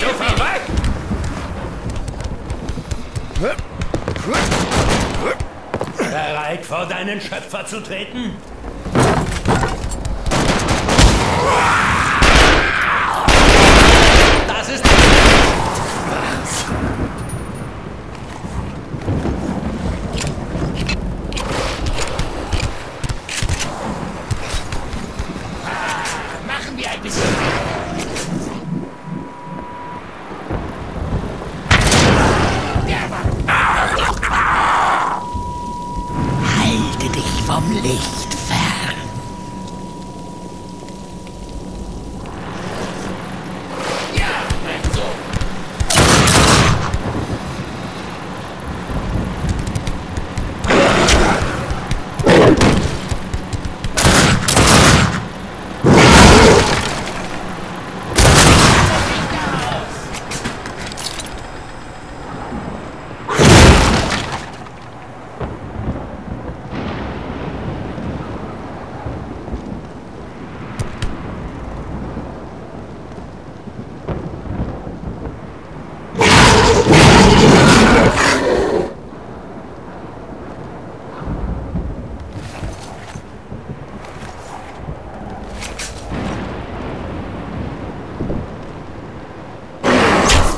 sofort weg! Bereit, vor deinen Schöpfer zu treten? Das ist... Was? Machen wir ein bisschen. Halte dich vom Licht fern. Ja, so.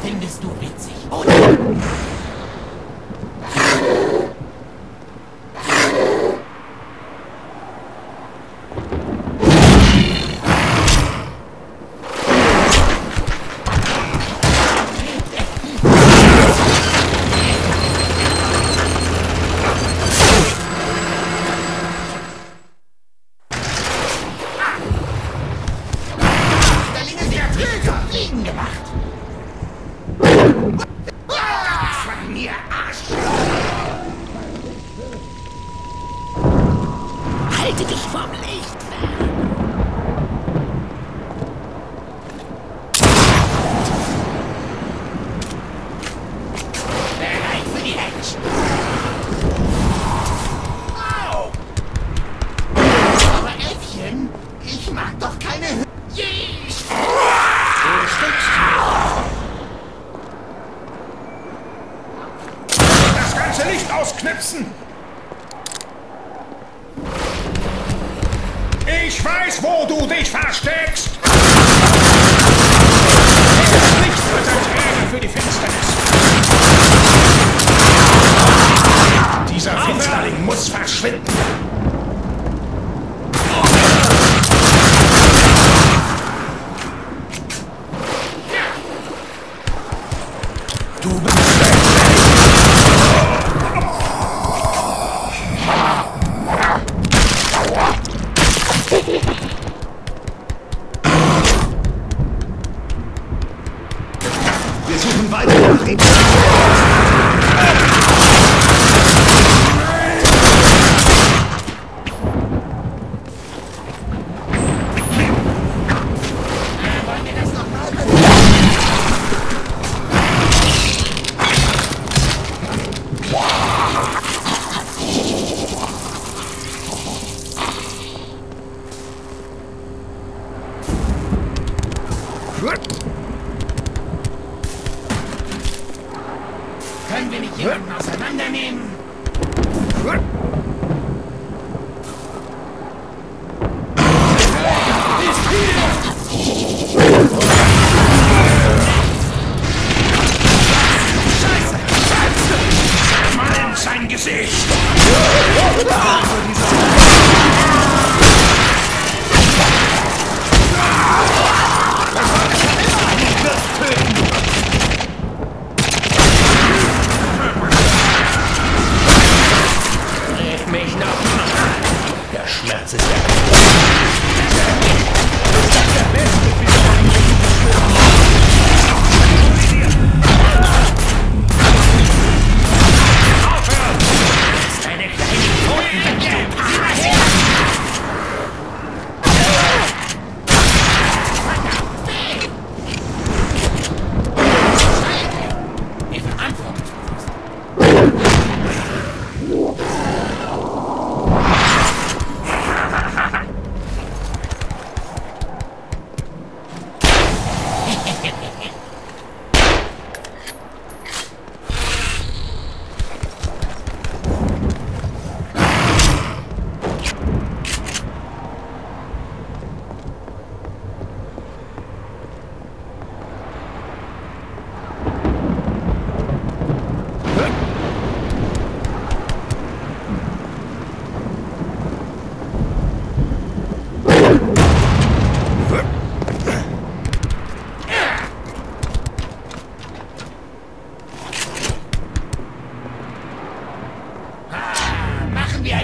Findest du witzig, oder? Fliegen gemacht. Von mir, Arsch! Halte dich vom Licht fern. Bereit für die Action. Au! Aber Äffchen, ich mag doch keine... Du stinkst. Das ganze Licht ausknipsen! Ich weiß, wo du dich versteckst! Das Licht wird ein Träger für die Finsternis. Dieser Finsterling muss verschwinden. Du bist wir suchen weiter nach ihm. Wollen wir das noch mal? Können wir nicht jemanden auseinandernehmen? Scheiße! Mal in sein Gesicht! Tref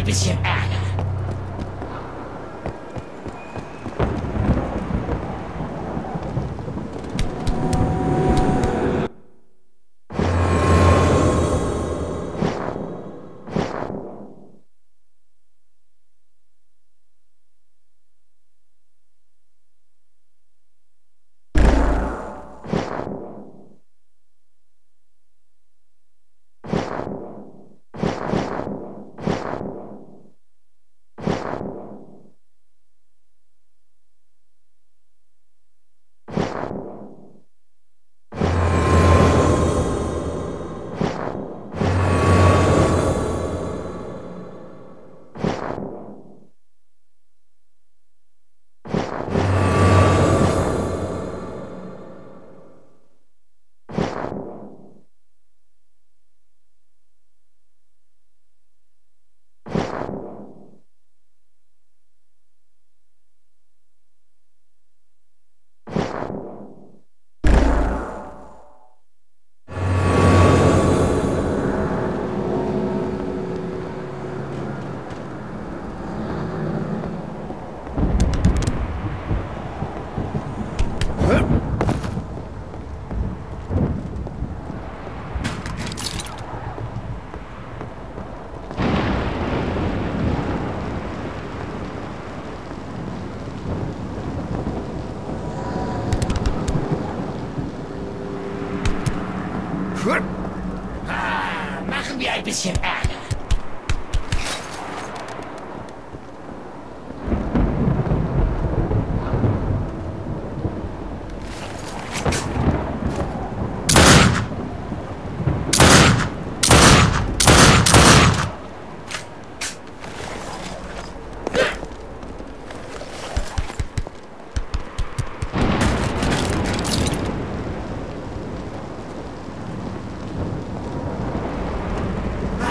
ein bisschen Ärger. Machen wir ein bisschen Ärger.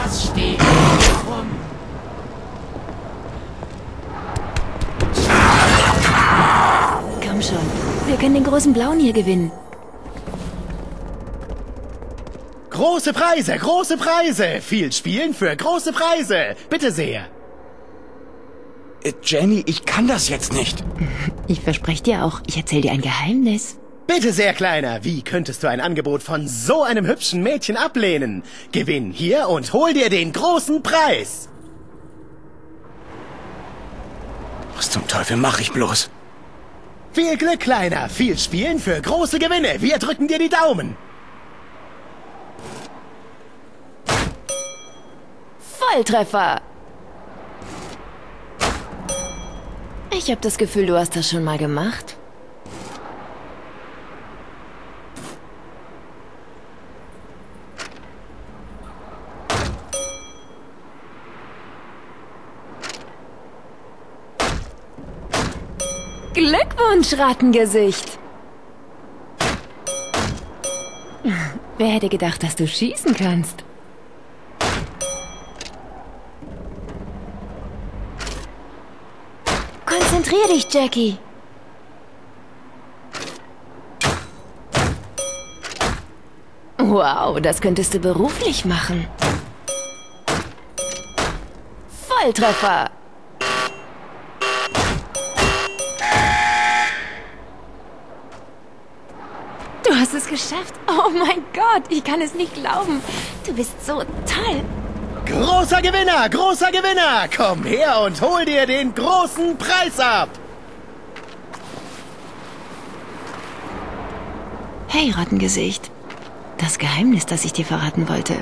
Was steht hier rum? Komm schon, wir können den großen Blauen hier gewinnen. Große Preise, große Preise! Viel Spielen für große Preise! Bitte sehr! Jenny, ich kann das jetzt nicht. Ich verspreche dir auch, ich erzähle dir ein Geheimnis. Bitte sehr, Kleiner, wie könntest du ein Angebot von so einem hübschen Mädchen ablehnen? Gewinn hier und hol dir den großen Preis! Was zum Teufel mache ich bloß? Viel Glück, Kleiner! Viel Spielen für große Gewinne! Wir drücken dir die Daumen! Volltreffer! Ich habe das Gefühl, du hast das schon mal gemacht. Glückwunsch, Rattengesicht! Wer hätte gedacht, dass du schießen kannst? Konzentrier dich, Jackie! Wow, das könntest du beruflich machen. Volltreffer! Du hast es geschafft. Oh mein Gott, ich kann es nicht glauben. Du bist so toll. Großer Gewinner, großer Gewinner! Komm her und hol dir den großen Preis ab! Hey, Rattengesicht. Das Geheimnis, das ich dir verraten wollte.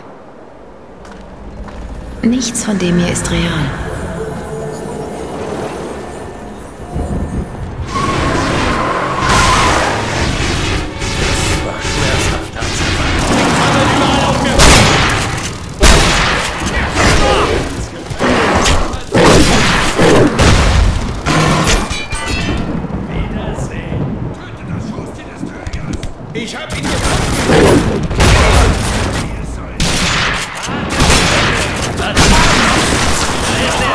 Nichts von dem hier ist real. Ich hab ihn gefunden! Da ist der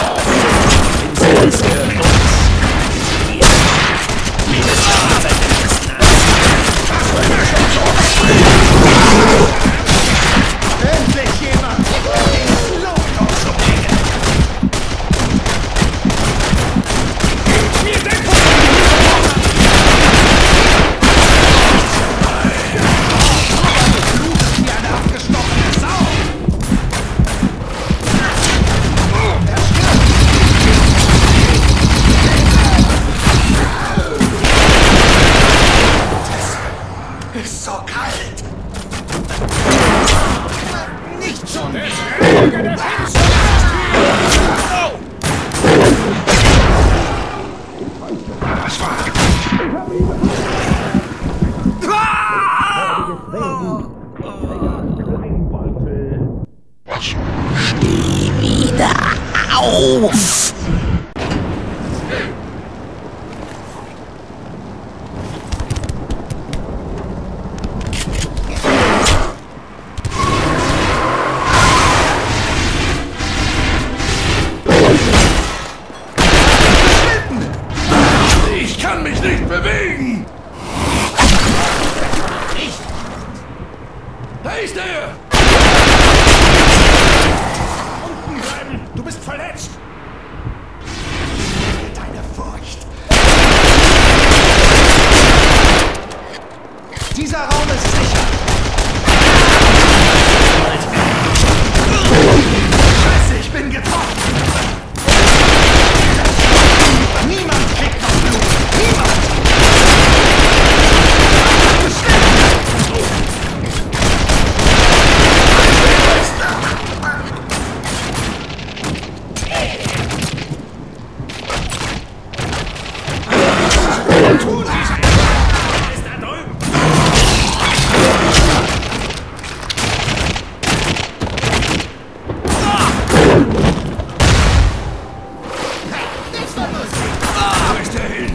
Nicht schon Der wieder! Träger der Finsternis! Das war... Auf! Ich kann mich nicht bewegen! Da ist er! Unten bleiben! Du bist verletzt! Deine Furcht! Dieser Raum ist sicher! Scheiße, ich bin getroffen! Niemand kriegt noch Blut! Niemand! Wo ist er hin?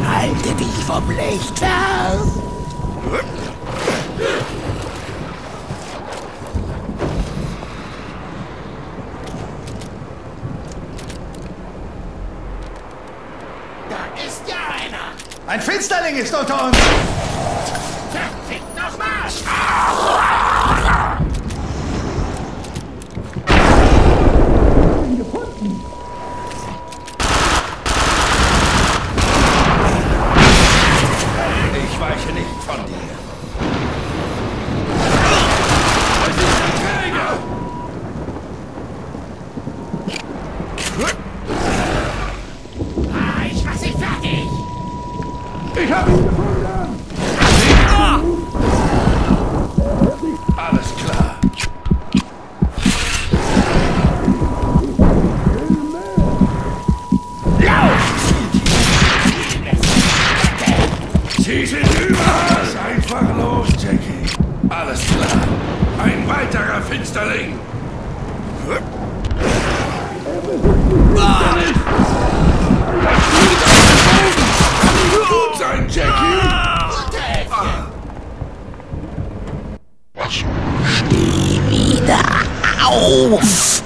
Halte dich vom Licht fern! Da ist ja einer! Ein Finsterling ist unter uns! Verfickt nochmal! Ich weiche nicht von dir. Das ist ein Träger! Ich mach sie fertig! Ich hab ihn gefunden! Alles klar. Sie sind überall! Lass einfach los, Jackie. Alles klar. Ein weiterer Finsterling. Gut sein, Jackie. Steh wieder auf!